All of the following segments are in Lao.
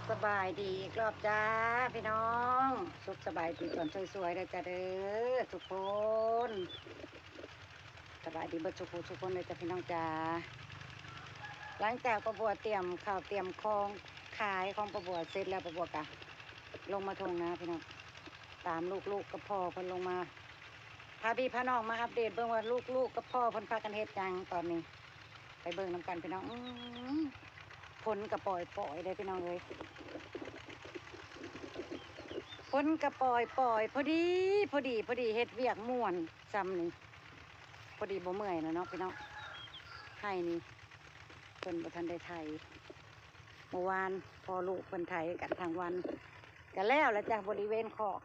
ສະບາຍດີອີກລອບຈ້າພີ່ນ້ອງ ສຸກສະບາຍດີຕອນສວຍໆເດີຈ້າເດີທຸກຄົນ ສະບາຍດີເບິດທຸກຜູ້ທຸກຄົນເດີຈ້າພີ່ນ້ອງຈ້າ. ຫຼັງຈາກປ້າບົວຕຽມເຂົ້າຕຽມຂອງຂາຍຂອງປ້າບົວເສັດແລ້ວ ປ້າບົວກະລົງມາທົ່ງນາພີ່ນ້ອງ ຕາມລູກໆກັບພໍ່ເພິ່ນລົງມາ ພາພີ່ພານ້ອງມາອັບເດດເບິ່ງວ່າລູກໆກັບພໍ່ເພິ່ນພາກັນເຮັດຫຍັງຕອນນີ້ ໄປເບິ່ງນຳກັນພີ່ນ້ອງ. ອື ຝົນກະປ່ອຍໆເດ້ພີ່ນ້ອງເອີຍ ຝົນກະປ່ອຍໆ ພໍດີ ພໍດີ ພໍດີເຮັດວຽກມ່ວນຊ່ຳນີ້ ພໍດີບໍ່ເມື່ອຍແລ້ວເນາະພີ່ນ້ອງ. ໄຮ່ນີ້ເພິ່ນບໍ່ທັນໄດ້ໄຖ ເມື່ອວານພໍ່ລູກເພິ່ນໄຖກັນທັງວັນ ກະແລ້ວລະຈ້າ ບໍລິເວນຄອກ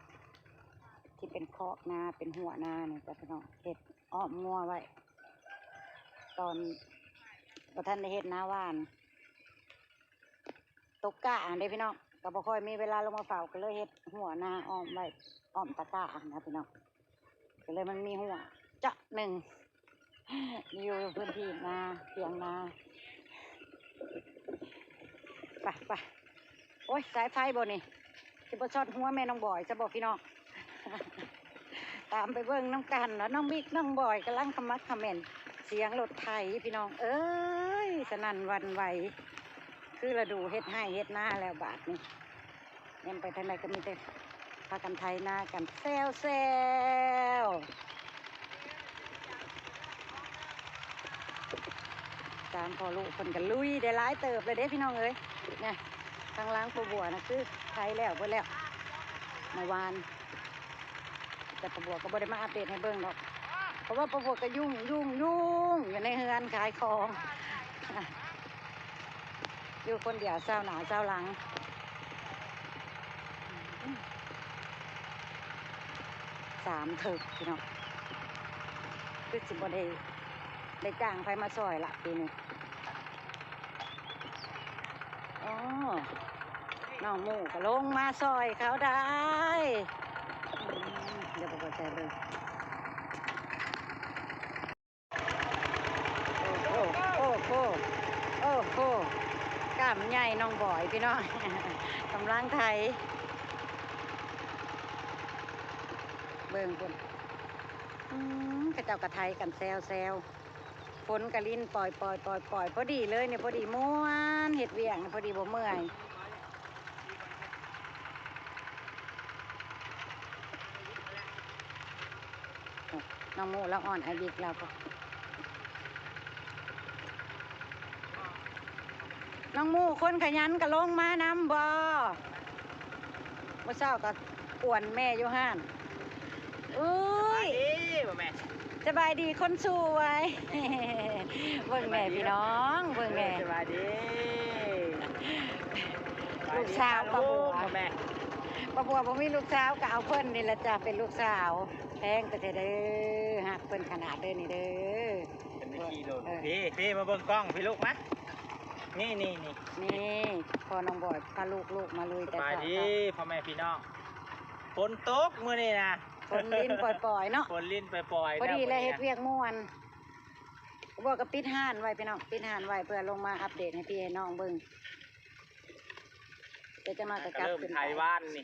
ທີ່ເປັນຄອກນາ ເປັນຮົ້ວນານີ້ຈ້າພີ່ນ້ອງ ເຮັດອ້ອມງົວໄວ້ ຕອນບໍ່ທັນໄດ້ເຮັດນາຫວ່ານ ຕົກກ້າຫັ້ນເດ້ພີ່ນ້ອງ ກະບໍ່ຄ່ອຍມີເວລາລົງມາເຝົ້າ ກະເລີຍເຮັດຮົ້ວນາອ້ອມໄວ້ ອ້ອມຕະກ້າຫັ້ນນະພີ່ນ້ອງ ກະເລີຍມັນມີຮົ້ວເຈາະໜຶ່ງ ຢູ່ພື້ນທີ່ນາ ຖຽງນາ ໄປໆ. ໂອ້ຍ ສາຍໄຟບໍ່ນີ້ ຊິບໍ່ຊັອດຫົວແມ່ນ້ອງບອຍຊະບໍ່ພີ່ນ້ອງ? ຕາມໄປເບິ່ງນຳກັນເນາະ ນ້ອງບິກນ້ອງບອຍກຳລັງຂະໝັກຂະແໝ້ນ ສຽງລົດໄຖພີ່ນ້ອງເອີຍ ສະໜັ່ນຫວັ່ນໄຫວ ຄືລະດູເຮັດໄຮ່ເຮັດນາແລ້ວບາດນີ້ ແນມໄປທາງໃດກະມີແຕ່ພາກັນໄຖນາກັນແຊວໆ. ສາມພໍ່ລູກເພິ່ນກະລຸຍໄດ້ຫຼາຍເຕີບແລ້ວເດ້ພີ່ນ້ອງເອີຍ ນີ້ ທາງຫຼັງປ້າບົວນະຄືໄຖແລ້ວເບິດແລ້ວ ເມື່ອວານ ແຕ່ປ້າບົວກະບໍ່ໄດ້ມາອັບເດດໃຫ້ເບິ່ງດອກ ເພາະວ່າປ້າບົວກະຫຍຸ້ງໆໆ ຢູ່ໃນເຮືອນຂາຍຂອງ ຢູ່ຄົນດຽວຊາວໜ້າຊາວຫຼັງ ສາມເຖິກພີ່ນ້ອງ ຄືຊິບໍ່ໄດ້ ໄດ້ຈ້າງໃຜມາຊ່ອຍລະປີນີ້. ອໍ ນ້ອງໝູກະລົງມາຊ່ອຍເຂົາໄດ້ ອືມ ດຽວບໍ່ເຂົ້າໃຈເບິ່ງ. ໂອ້ໂຫ ໂອ້ໂຫ ກ້າມໃຫຍ່ນ້ອງບອຍພີ່ນ້ອງ ກຳລັງໄຖ ເບິ່ງພຸ້ນ ອືມ ເຂົາເຈົ້າກະໄຖກັນແຊວໆ ຝົນກະລິນປ່ອຍໆໆ ພໍດີເລີຍນີ້ ພໍດີມ່ວນ ເຮັດວຽກນີ້ພໍດີບໍ່ເມື່ອຍ. ນ້ອງໝູລາວອ່ອນອ້າຍບິກລາວ ນ້ອງໝູຄົນຂະຫຍັນກະລົງມານຳບໍ່? ມື້ເຊົ້າກະກວນແມ່ຢູ່ຫັ້ນ ເອີຍ ສະບາຍດີພໍ່ແມ່ ສະບາຍດີຄົນສວຍ ເບິ່ງແມ່ພີ່ນ້ອງ ເບິ່ງແມ່ ສະບາຍດີ ລູກສາວປ້າບົວ ປ້າບົວບໍ່ມີລູກສາວກະເອົາເພິ່ນນີ້ແຫຼະຈ້າ ເປັນລູກສາວ ແພງແທ້ໆເດີ ຮັກເພິ່ນຂະໜາດເດີນີ້ເດີ ເພິ່ນໄດ້ຂີ່ລົດ ເອີ ພີ້ ພີ້ ມາເບິ່ງກ້ອງພີ້ລູກມາ ນີ້ໆໆ ນີ້ ພໍ່ນ້ອງບອຍພາລູກໆມາລຸຍແຕ່ເຊົ້າ ສະບາຍດີພໍ່ແມ່ພີ່ນ້ອງ ຝົນຕົກມື້ນີ້ນະ ຝົນລິນປ່ອຍໆເນາະ ຝົນລິນປ່ອຍໆ ພໍດີແລ້ວເຮັດວຽກມ່ວນ ບວກກັບປິດຮ້ານໄວ້ພີ່ນ້ອງ ປິດຮ້ານໄວ້ເພື່ອລົງມາອັບເດດໃຫ້ພີ່ໃຫ້ນ້ອງເບິ່ງ ແຕ່ຈັກໜ້ອຍກະກັບຂຶ້ນໄປ ໄຖວານນີ້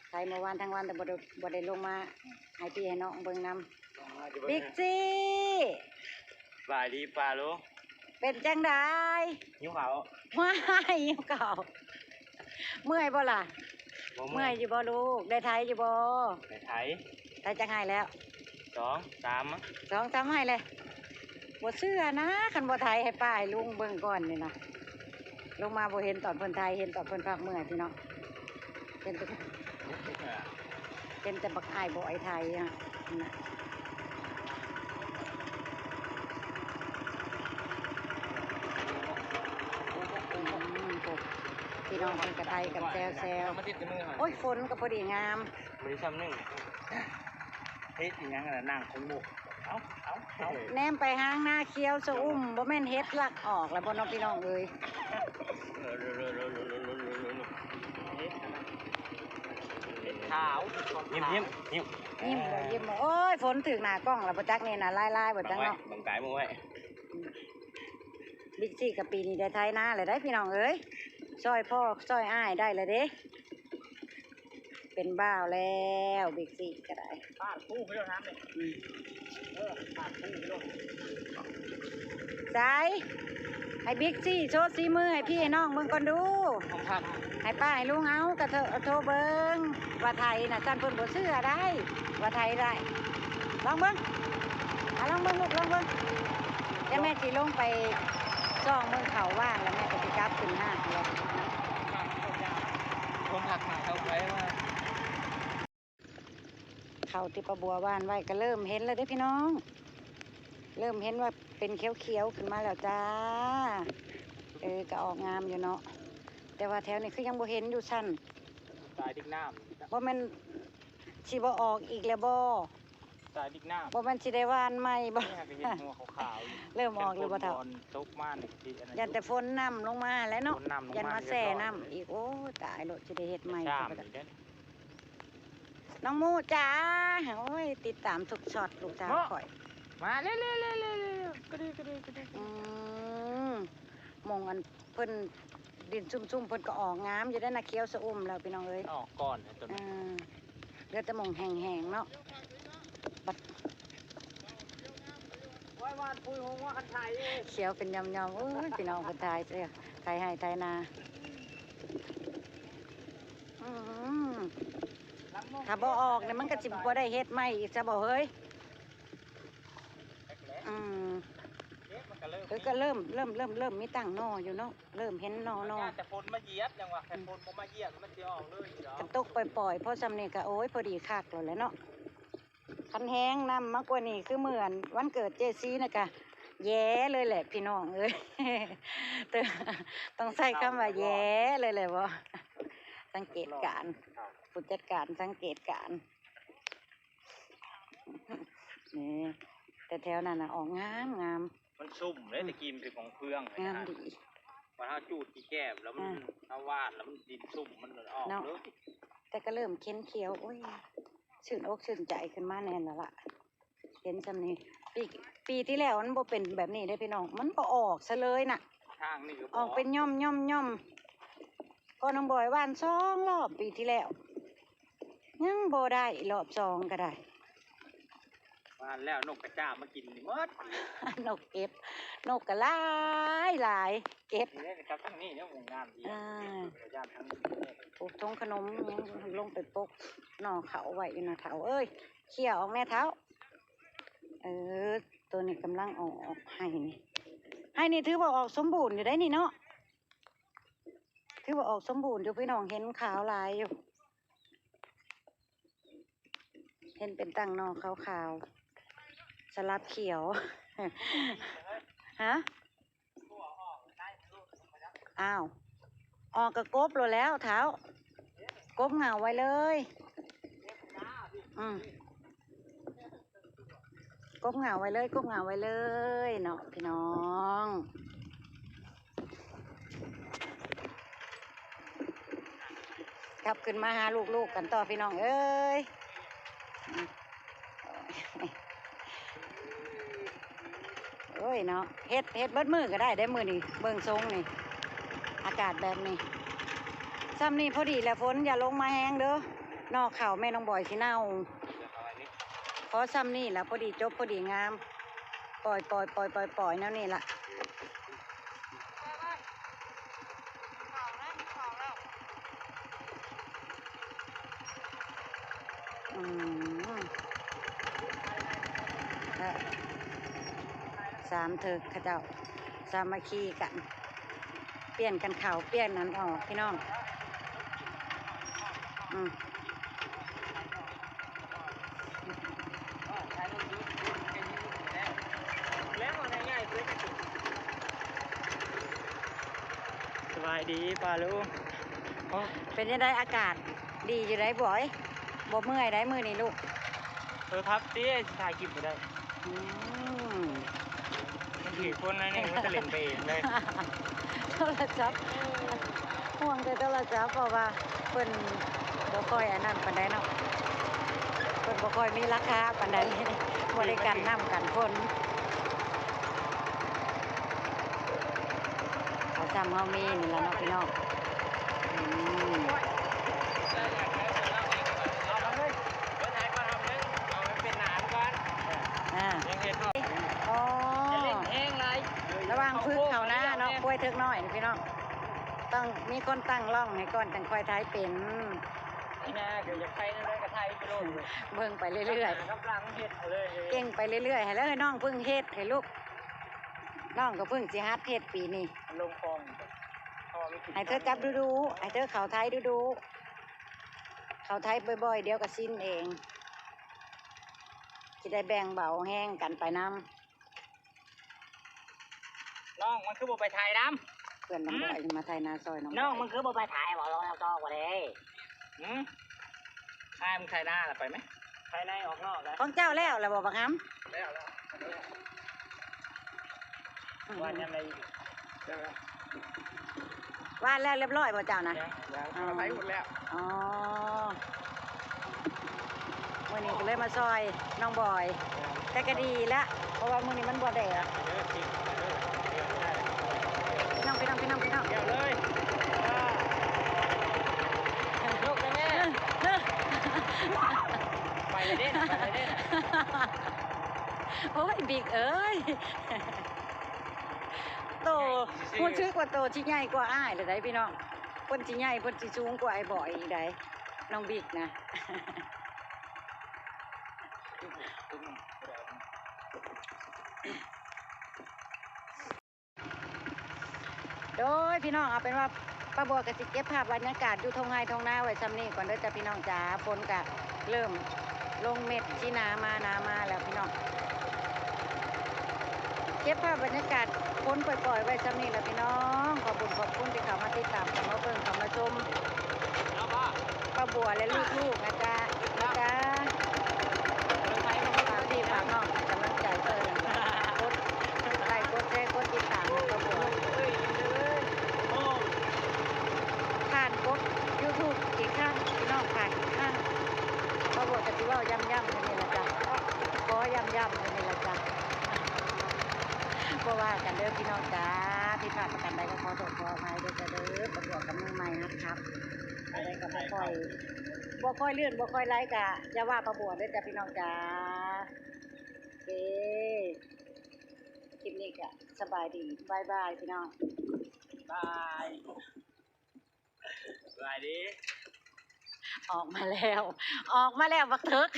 ໄຖເມື່ອວານທັງວັນ ແຕ່ບໍ່ໄດ້ ບໍ່ໄດ້ລົງມາໃຫ້ພີ່ໃຫ້ນ້ອງເບິ່ງນຳ ບິກຊີ້ ສະບາຍດີປ້າລຸງ ເປັນຈັ່ງໃດ? ຫິວເຂົ້າ ວ້າຍ ຫິວເຂົ້າ ເມື່ອຍບໍ່ລະ? ບໍ່ເມື່ອຍ ເມື່ອຍຢູ່ບໍ່ລູກ? ໄດ້ໄຖຢູ່ບໍ່? ໄດ້ໄຖ ໄຖຈັກໄຮ່ແລ້ວ? ສອງສາມ ສອງສາມໄຮ່ແລ້ວ ບໍ່ເຊື່ອນະ ຄັນບໍ່ໄຖໃຫ້ປ້າໃຫ້ລຸງເບິ່ງກ່ອນນີ້ນະ ລົງມາບໍ່ເຫັນຕອນເພິ່ນໄຖ ເຫັນຕອນເພິ່ນພາກເມື່ອຍພີ່ນ້ອງ ເຫັນແຕ່ ເຫັນແຕ່ບັກອ້າຍບອຍໄຖຫັ້ນນະ ອືມ ໂອ້ ພີ່ນ້ອງເພິ່ນກະໄຖກັນແຊວໆ ໂອ້ຍ ຝົນກະພໍດີງາມ ບໍ່ໄດ້ຊ້ຳໜຶ່ງ ເຮັດອີ່ຫຍັງລະ ນັ່ງຄົນໂມກ ເອົາ ເອົາ ເອົາ ແນມໄປຫາງນາຂຽວຊະອຸ່ມ ບໍ່ແມ່ນເຫັດລັກອອກລະບໍ່ເນາະ ພີ່ນ້ອງເອີຍ ເຫັດຂາວ ຍິ້ມ ຍິ້ມ ຍິ້ມ ຍິ້ມບໍ່ ຍິ້ມບໍ່ ໂອ້ຍ ຝົນຖືກໜ້າກ້ອງລະບໍ່ຈັກນີ້ນະ ລາຍໆບໍ່ຈັກເນາະ ບັງກາຍມືໄວ້ ບິກຊີ້ກະປີນີ້ໄດ້ໄຖນາແລ້ວໄດ໋ພີ່ນ້ອງເອີຍ ຊ່ອຍພໍ່ຊ່ອຍອ້າຍໄດ້ລະເດ້ ເປັນບ່າວແລ້ວ ບິກຊີກໍໄດ້. ປາດປູໄປໂລດນ້ຳນີ້ ອືມ ເອີ ປາດປູໄປໂລດ. ໃສ ໃຫ້ບິກຊີໂຊສີມືໃຫ້ພີ່ໃຫ້ນ້ອງເບິ່ງກ່ອນດູ. ຂອງຄັກ ໃຫ້ປ້າໃຫ້ລຸງເອົາ ກະໂທ ໂທເບິ່ງວ່າໄຖນະ ຊັ້ນເພິ່ນບໍ່ເຊື່ອໄດ໋ ວ່າໄຖໄດ້. ລອງເບິ່ງ ອາ ລອງເບິ່ງລູກ ລອງເບິ່ງ. ດຽວແມ່ຊິລົງໄປສ່ອງເບິ່ງເຂົ້າຫວ່ານ ແລ້ວແມ່ກໍຊິກັບຂຶ້ນຫ້າງແລ້ວ. ຄົນທັກຫາເຂົ້າໄປວ່າ ເຂົ້າທີ່ປ້າບົວຫວ່ານໄວ້ກໍເລີ່ມເຫັນແລ້ວເດ້ພີ່ນ້ອງ ເລີ່ມເຫັນວ່າເປັນຂຽວໆຂຶ້ນມາແລ້ວຈ້າ. ເອີ ກໍອອກງາມຢູ່ເນາະ ແຕ່ວ່າແຖວນີ້ຄືຍັງບໍ່ເຫັນຢູ່ຊັ້ນ ສາຍດິກນ້ຳ ບໍ່ແມ່ນຊິບໍ່ອອກອີກແລ້ວບໍ່? ສາຍດິກນ້ຳ ບໍ່ແມ່ນຊິໄດ້ຫວ່ານໃໝ່ບໍ່? ນີ້ຫາກໍເຫັນຫົວຂາວໆຢູ່ ເລີ່ມອອກແລ້ວບໍ່ເຖົ້າ? ຝົນຕົກມານີ້ຊິອັນນັ້ນ ຢ້ານແຕ່ຝົນນ້ຳລົງມາແຫຼະເນາະ ຝົນນ້ຳລົງມາ ຢ້ານມາແຊ່ນ້ຳອີກ. ໂອ້ຍ ຕາຍໂລດ ຊິໄດ້ເຮັດໃໝ່ ນ້ອງມູຈ້າ ໂອ້ຍ ຕິດຕາມທຸກຊັອດລູກສາວຂ້ອຍ ມາເລັວໆໆໆ ກະດີກະດີກະດີ. ອືມ ໝ່ອງອັນເພິ່ນດິນຊຸ່ມໆ ເພິ່ນກໍອອກງາມຢູ່ເດ້ນະ ຂຽວຊະອຸ່ມແລ້ວພີ່ນ້ອງເອີຍ ອອກກ່ອນຕົວນີ້. ເອີ ເຫຼືອແຕ່ໝ່ອງແຫ້ງໆເນາະ ບັດ ໂອ້ຍ ຫວ່ານປຸ໋ຍຫົວຄັນໄຖ ຂຽວເປັນຫຍ່ອມໆ. ໂອ້ຍ ພີ່ນ້ອງເພິ່ນໄຖ ໄຖໄຮ່ໄຖນາ. ອືມ ຖ້າບໍ່ອອກນີ້ມັນກໍຊິບໍ່ໄດ້ເຮັດໃໝ່ອີກຊະບໍ່ເຮີ້ຍ? ອືມ ເອີ ກໍເລີ່ມ ເລີ່ມ ເລີ່ມ ເລີ່ມມີຕັ້ງໜໍ່ຢູ່ເນາະ ເລີ່ມເຫັນໜໍ່ ໜໍ່ ຢ້ານແຕ່ຝົນມາຢຽບ ຈັ່ງວ່າ ຄັນຝົນບໍ່ມາຢຽບມັນຊິອອກເລີຍດອກ. ຄັນຕົກປ່ອຍໆ ພໍຊ່ຳນີ້ກໍ ໂອ້ຍ ພໍດີຄັກແລ້ວແຫຼະເນາະ. ຄັນແຮງນ້ຳມາກວ່ານີ້ ຄືມື້ອັນວັນເກີດເຈຊີນະກະແຍ່ເລີຍແຫຼະພີ່ນ້ອງເອີຍ ຕ້ອງໃຊ້ຄຳວ່າແຍ່ເລີຍແຫຼະບໍ່? ສັງເກດການ ຜູ້ຈັດການສັງເກດການ. ນີ້ ແຕ່ແຖວນັ້ນນະອອກງາມໆ ມັນຊຸ່ມເດ້ ອືມ ແຕ່ກີ້ມັນເປັນຂອງເຟືອງ ງາມດີ. ບັດເຮົາຈູດຂີ້ແກບແລ້ວມັນ ອ່າ ເຮົາຫວ່ານແລ້ວມັນດິນຊຸ່ມ ມັນອອກເນາະ ເລີຍ ແຕ່ກໍເລີ່ມເຂັນຂຽວ. ໂອ້ຍ ຊື່ນອົກຊື່ນໃຈຂຶ້ນມາແນ່ແລ້ວລະ ເຫັນຊ່ຳນີ້. ປີ ປີທີ່ແລ້ວມັນບໍ່ເປັນແບບນີ້ເດ້ພີ່ນ້ອງ ມັນບໍ່ອອກຊະເລີຍນະ ທາງນີ້ກໍບໍ່ອອກ ເປັນຫຍ່ອມໆໆ. ກໍນ້ອງບອຍຫວ່ານສອງລອບປີທີ່ແລ້ວ ຍັງບໍ່ໄດ້ ລອບສອງກໍໄດ້. ວ່າແລ້ວນົກກະຈາບມາກິນນີ້ໝົດ ນົກເກັບ ນົກກະຫຼາຍຫຼາຍ ເກັບນີ້ກັບທາງນີ້ເນາະ ງາມດີ. ອ່າ ປູກຖົງຂະໜົມ ຍັງລົງໄປປົກໜໍ່ເຂົ້າໄວ້ຢູ່ນະເຖົ້າເອີຍ. ເຂົ້ຍອອກແນ່ເຖົ້າ. ເອີ ໂຕນີ້ກຳລັງອອກ ໄຮ່ນີ້ ໄຮ່ນີ້ຖືວ່າອອກສົມບູນຢູ່ໄດ໋ນີ້ເນາະ ຖືວ່າອອກສົມບູນຢູ່ ພີ່ນ້ອງເຫັນຂາວຫຼາຍຢູ່. ເຫັນເປັນຕັ້ງໜໍ່ຂາວໆ ສະຫຼັບຂຽວ ຮະ? ອ້າວ ອອກກະກົບໂລດແລ້ວເຖົ້າ ກົບເຫງົ້າໄວ້ເລີຍ. ອືມ ກົບເຫງົ້າໄວ້ເລີຍ ກົບເຫງົ້າໄວ້ເລີຍເນາະພີ່ນ້ອງ. ກັບຂຶ້ນມາຫາລູກໆກັນຕໍ່ພີ່ນ້ອງເອີຍ. ໂອ້ຍເນາະ ເຮັດ ເຮັດເບິດມື້ກໍໄດ້ເດ້ມື້ນີ້ ເບິ່ງຊົງນີ້ ອາກາດແບບນີ້. ຊ່ຳນີ້ພໍດີແຫຼະ ຝົນຢ່າລົງມາແຮງເດີ້ ໜໍ່ເຂົ້າແມ່ນ້ອງບອຍຊິເນົ່າ. ພໍຊ່ຳນີ້ລະ ພໍດີຈົບ ພໍດີງາມ. ປ່ອຍໆ ປ່ອຍໆ ແນວນີ້ລະ. ອືມ ສາມເຖິກເຂົາເຈົ້າສາມັກຄີກັນ ປ່ຽນກັນເຂົ້າ ປ່ຽນອັນອອກ ພີ່ນ້ອງ. ອືມ ສະບາຍດີປ້າລຸງ. ໂອ້ ເປັນຈັ່ງໃດ ອາກາດດີຢູ່ໃດ໋ບອຍ? ບໍ່ເມື່ອຍໃດ໋ມື້ນີ້ລູກ. ໂທລະທັດຕິ ຊິຖ່າຍຄລິບບໍ່ໄດ້. ອືມ ມັນຖືກຄົນໜ້ອຍໜຶ່ງ ມັນກະຫຼິ້ນໄປເອງເລີຍ ໂທລະສັບ. ຫ່ວງແຕ່ໂທລະສັບ ເພາະວ່າເພິ່ນບໍ່ຄ່ອຍອັນນັ້ນປານໃດເນາະ ເພິ່ນບໍ່ຄ່ອຍມີລາຄາປານໃດ ບໍ່ໄດ້ກັນນ້ຳກັນຝົນ. ເອົາຊ່ຳເຮົາມີນີ້ລະເນາະພີ່ນ້ອງ. ພີ່ນ້ອງ ຕ້ອງມີຄົນຕັ້ງຮ່ອງໃຫ້ກ່ອນ ຈັ່ງຄ່ອຍໄຖເປັນ. ອີ່ນາກໍຢາກໄຖແນວໃດກໍໄຖໄປໂລດເວີຍ ເບິ່ງໄປເລື້ອຍໆ ກຳລັງເຮັດເອົາເລີຍ ເກັ່ງໄປເລື້ອຍໆ ໃຫ້ເລີຍ ນ້ອງເພິ່ງເຮັດໃຫ້ລູກ ນ້ອງກໍເພິ່ງຊິຫັດເຮັດປີນີ້ ມັນລົງຄອງ ໃຫ້ເທີຈັບດຸໆ ໃຫ້ເທີເຂົ້າໄຖດຸໆ ເຂົ້າໄຖບ່ອຍໆ ດຽວກໍຊິນເອງ ຊິໄດ້ແບ່ງເບົາແຮງກັນໄປນຳ. ນ້ອງມັນຄືບໍ່ໄປໄຖນຳ? ເພື່ອນນ້ອງ ອືມ ບອຍມາໄຖນາຊ່ອຍນ້ອງ ນ້ອງ ບອຍ ມັນຄືບໍ່ໄປໄຖບໍ່? ລອງເອົາຕໍ່ກວ່າເດ້. ຫືມ? ອ້າຍ ມຶງໄຖນາລະໄປໄໝ? ໄຖໃນອອກນອກໄດ໋. ຂອງເຈົ້າແລ້ວລະບໍ່ບັກຫຳ? ແລ້ວ ແລ້ວ ອືມ ວ່າຍາມໃດອີກ? ແລ້ວ ຫວ່ານແລ້ວຮຽບຮ້ອຍບໍ່ເຈົ້ານະ? ຍັງ ຍັງ ອໍ ໄປໝົດແລ້ວ. ອໍ ມື້ນີ້ກໍເລີຍມາຊ່ອຍນ້ອງບອຍ ແຕ່ກໍດີແລ້ວ ເພາະວ່າມື້ນີ້ມັນບໍ່ແດດ. ພີ່ນ້ອງ ພີ່ນ້ອງ ພີ່ນ້ອງ ພີ່ນ້ອງ ດຽວເລີຍ ຍົກແມ່ ໄປເດ້ ໄປເດ້. ໂອ້ຍ ບິກເອີຍ ໂຕ ຮູ້ສຶກວ່າໂຕຊິໃຫຍ່ກວ່າອ້າຍແລ້ວໃດ໋ພີ່ນ້ອງ ເພິ່ນຊິໃຫຍ່ ເພິ່ນຊິສູງກວ່າອ້າຍບອຍອີກໃດ໋ ນ້ອງບິກນະ. ໂດຍພີ່ນ້ອງ ເອົາເປັນວ່າປ້າບົວກໍຊິເກັບພາບບັນຍາກາດຢູ່ທົ່ງໄຮ່ທົ່ງນາໄວ້ຊ່ຳນີ້ກ່ອນເດີຈ້າພີ່ນ້ອງຈ້າ. ຝົນກະເລີ່ມລົງເມັດຊິໜາມາ ໜາມາແລ້ວພີ່ນ້ອງ. ເກັບພາບບັນຍາກາດຝົນປ່ອຍໆໄວ້ຊ່ຳນີ້ແຫຼະພີ່ນ້ອງ. ຂອບຄຸນ ຂອບຄຸນທີ່ເຂົ້າມາຕິດຕາມ ເຂົ້າມາເບິ່ງ ເຂົ້າມາຊົມ ປ້າບົວ ແລະ ລູກໆນະຈ້າ ນະຈ້າ. ຝາກພີ່ຝາກນ້ອງໃຫ້ກຳລັງໃຈ ຊ່ອຍກົດໄລ ກົດແຊ ກົດຕິດຕາມໃຫ້ປ້າບົວ ຜ່ານກົດຢູທູບອີກຄັ້ງ ພີ່ນ້ອງ ຜ່ານອີກຄັ້ງ. ປ້າບົວກໍຊິເວົ້າຢ້ຳໆຢູ່ນີ້ລະຈ້າ ຂໍຢ້ຳໆຢູ່ນີ້ລະຈ້າ. ບໍ່ວ່າກັນເດີພີ່ນ້ອງຈ້າ ຜິດພາດປະການໃດກໍຂໍໂທດຂໍອະໄພເດີຈ້າເດີ. ປ້າບົວກໍມືໃໝ່ຫັດຂັບ ອັນໃດກໍບໍ່ຄ່ອຍ ບໍ່ຄ່ອຍລື່ນ ບໍ່ຄ່ອຍໄຫຼ ກະຢ່າວ່າປ້າບົວເດີຈ້າພີ່ນ້ອງຈ້າ. ໂອເຄ ຄລິບນີ້ກະສະບາຍດີ ບາຍບາຍພີ່ນ້ອງ ບາຍ ສະບາຍດີ. ອອກມາແລ້ວ ອອກມາແລ້ວບັກເຖິກ.